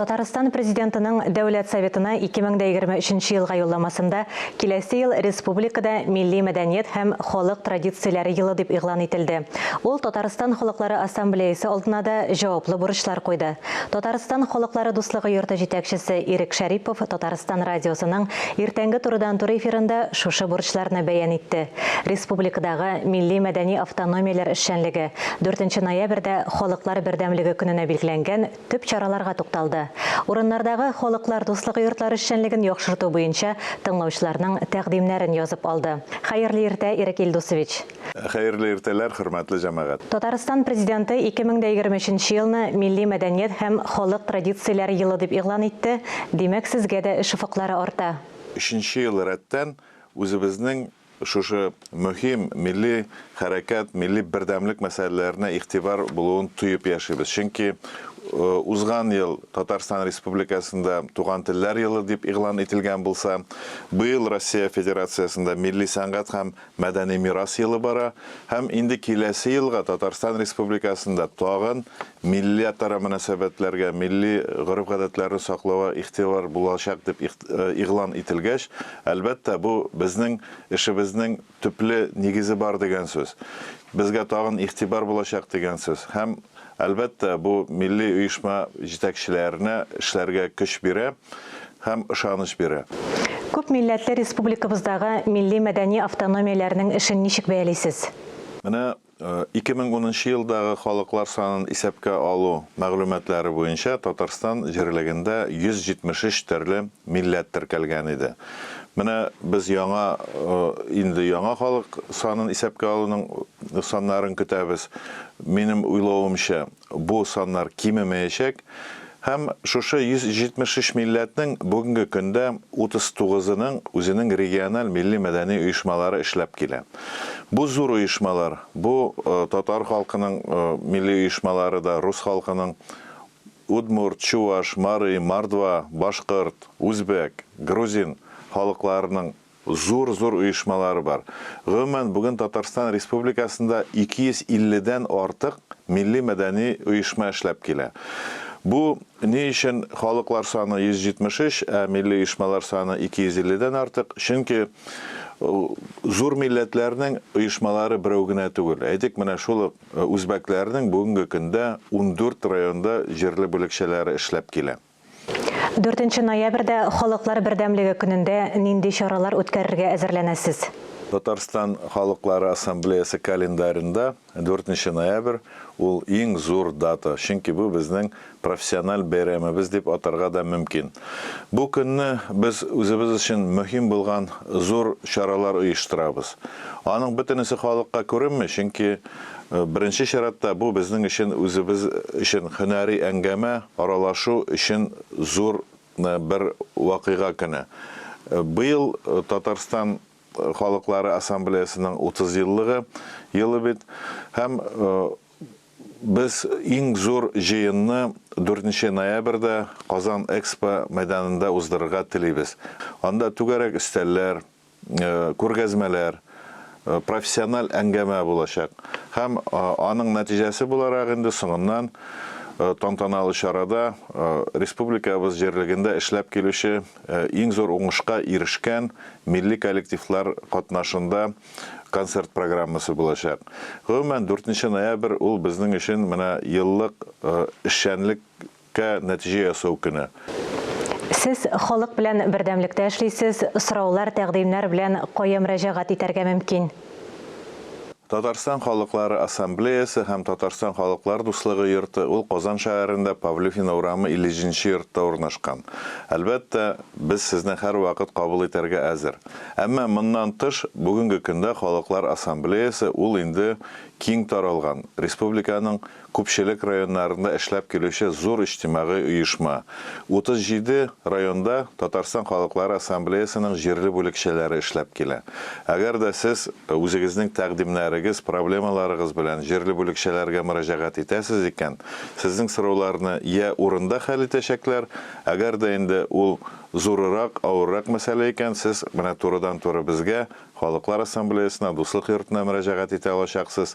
Татарстан Президентының Дәүләт Советына 2023 елга юлламасында киләсе ел республикада милли мәдәният һәм халык традицияләре елы дип игълан ителде. Ул Татарстан халыклары ассамблеясе алдына да җаваплы бурычлар куйды. Татарстан халыклары дуслыгы йорты җитәкчесе Ирек Шәрипов Татарстан радиосының иртәнге турыдан-туры эфирында шушы бурычларны бәян итте. Республикадагы милли-мәдәни автономияләр эшчәнлеге 4 ноябрьдә Халыклар бердәмлеге көненә билгеләнгән төп чараларга тукталды. Урыннардагы Халыклар дуслыгы йортлары эшчәнлеген яхшырту буенча тыңлаучыларның тәкъдимнәрен язып алды. Хәерле иртә, Ирек Илдусович! Хәерле иртәләр, хөрмәтле җәмәгать! Татарстан Президенты 2023 нче елны Милли мәдәният һәм халык традицияләре елы дип игълан итте, димәк, сезгә дә эш офыклары арта. Өченче ел рәттән үзебезнең Шушы мөһим милли хәрәкәт, милли бердәмлек мәсьәләләренә игътибар булуын тоеп яшибез. Чөнки узган ел Татарстан Республикасында Туган телләр елы дип игълан ителгән булса, быел Россия Федерациясендә Милли сәнгать һәм мәдәни мирас елы бара һәм инде киләсе елга Татарстан Республикасында тагын миллиятара мөнәсәбәтләргә, милли гореф-гадәтләрне саклауга игътибар булачак дип игълан ителгәч, Әлбәттә, бу безнең эшебезнең төпле нигезе бар дигән сүз. Безгә тагын игътибар булачак дигән сүз. Һәм, әлбәттә, бу милли оешма җитәкчеләренә эшләргә көч бирә һәм ышаныч бирә. Күп милләтле республикабыздагы милли-мәдәни автономияләрнең эшен ничек бәялисез? Менә 2010 нчы елдагы халыклар санын исәпкә алу мәгълүматлары буенча Татарстан җирлегендә 173 төрле милләт теркәлгән иде. Менә без яңа инде яңа халык санын исәпкә алуның саннарын көтәбез. Минем уйлавымча, бу саннар кимемәячәк. Һәм шушы 173 милләтнең бүгенге көндә 39-ының үзенең региональ милли-мәдәни оешмалары эшләп килә. Бу зур оешмалар, бу татар халкының милли оешмалары да, рус халкының, удмурт, чуваш, мари, мордва, башкорт, үзбәк, грузин халыкларының Зур-зур оешмалары бар. Гомумән, бүген Татарстан Республикасында 250 дән артык милли-мәдәни оешма эшләп килә. Бу ни өчен халыклар саны 173, ә милли оешмалар саны 250 дән артык? Чөнки зур милләтләрнең оешмалары берәү генә түгел. Әйтик, менә шул ук үзбәкләрнең бүгенге көндә 14 районда җирле бүлекчәләре эшләп килә. Дүртенче ноябрьдә Халыклар бердәмлеге көнендә нинди чаралар үткәрергә әзерләнәсез? Татарстан халыклары ассамблеясы календаренда дүртенче ноябрь ул иң зур дата, чөнки бу безнең профессиональ бәйрәмебез дип атарга да мөмкин. Бу көнне без үзебез өчен мөһим булган зур чаралар оештырабыз. Аның бөтенесе халыкка күренми, чөнки Беренче чиратта, бу безнең өчен үзебез өчен һөнәри әңгәмә, аралашу өчен зур бер вакыйга көне. Быел Татарстан халыклары ассамблеясының 30 еллыгы елы бит. Һәм без иң зур җыенны 4 ноябрьдә Казан Экспо мәйданында уздырырга телибез. Анда түгәрәк өстәлләр, күргәзмәләр, профессиональ әңгәмә булачак. Һәм аның нәтиҗәсе буларак инде соңыннан тантаналы чарада республикабыз җирлегендә эшләп килүче иң зур уңышка ирешкән милли коллективлар катнашында концерт программасы булачак. Гомумән, 4 ноябрь ул безнең өчен менә еллык эшчәнлек Кә нәтиҗә ясау көне. Сез халык белән бердәмлектә эшлисез, сораулар, тәкъдимнәр белән кая мөрәҗәгать итәргә мөмкин? Татарстан халыклары ассамблеясы һәм Татарстан халыклар дуслыгы йорты, ул Казан шәһәрендә Павлюхина урамы 57 нче йортта урнашкан. Әлбәттә, без сезне һәрвакыт кабул итәргә әзер. Әмма моннан тыш, бүгенге көндә Халыклар ассамблеясы ул инде киң таралган, республиканың Күпчелек районнарында эшләп килүче зур иҗтимагый оешма. 37 районда Татарстан халыклары ассамблеясының җирле бүлекчәләре эшләп килә. Әгәр дә сез үзегезнең тәкъдимнәрегез, проблемаларыгыз белән җирле бүлекчәләргә мөрәҗәгать итәсез икән, сезнең сорауларны йә урында хәл итәчәкләр, әгәр дә инде ул зурырак, авыррак мәсьәлә икән, сез менә турыдан-туры безгә, Халыклар ассамблеясына, Дуслык йортына мөрәҗәгать итә алачаксыз.